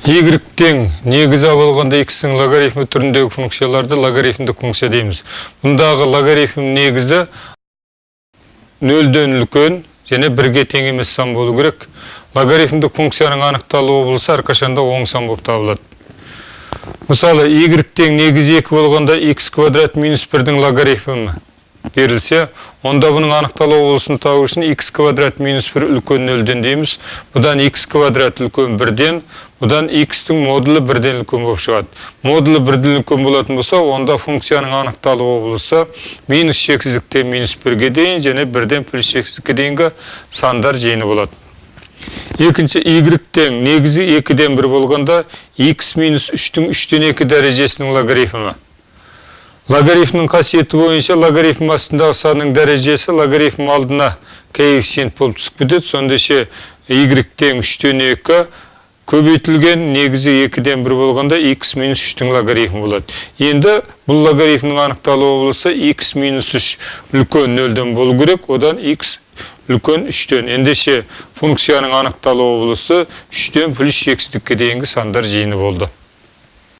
Y тең негізі болғанда x-ің логарифмі түріндегі функцияларды логарифмдік функция дейміз. Бұндағы логарифм негізі нөлден үлкен және бірге тең емес сан болу керек. Логарифмдік функцияның анықталуы болса, әрқашанда оң сан болып табылады. Мысалы, y тең негізі 2 болғанда x квадрат минус 1-дің логарифмі берілсе, онда бұның анықталу облысын табу үшін x квадрат минус 1 үлкен нөлден дейміз. Бұдан x квадрат үлкен бірден, бұдан x-тің модулі бірден үлкен болып шығады. Модулі бірден үлкен болатын болса, онда функцияның анықталу облысы минус шексіздіктен минус 1-ге дейін және бірден плюс шексіздікке дейінгі сандар жиыны болады. Екінші, y тең негізі 2-ден 1 болғанда x минус 3-тің 3-тен 2 дәрежесінің логарифмі. Логарифмнің қасиеті бойынша логарифм астындағы санның дәрежесі логарифм алдына коэффициент болып түсіп кетеді. Сондайша y тең 3-тен 2 көбейтілген негізі 2-ден 1 болғанда x минус 3-тің логарифмі болады. Енді бұл логарифмнің анықталуы облысы x минус 3 үлкен нөлден болу керек, одан x үлкен 3-тен. Ендеше функцияның анықталу облысы 3-тен плюс шексіздікке дейінгі сандар жиыны болды.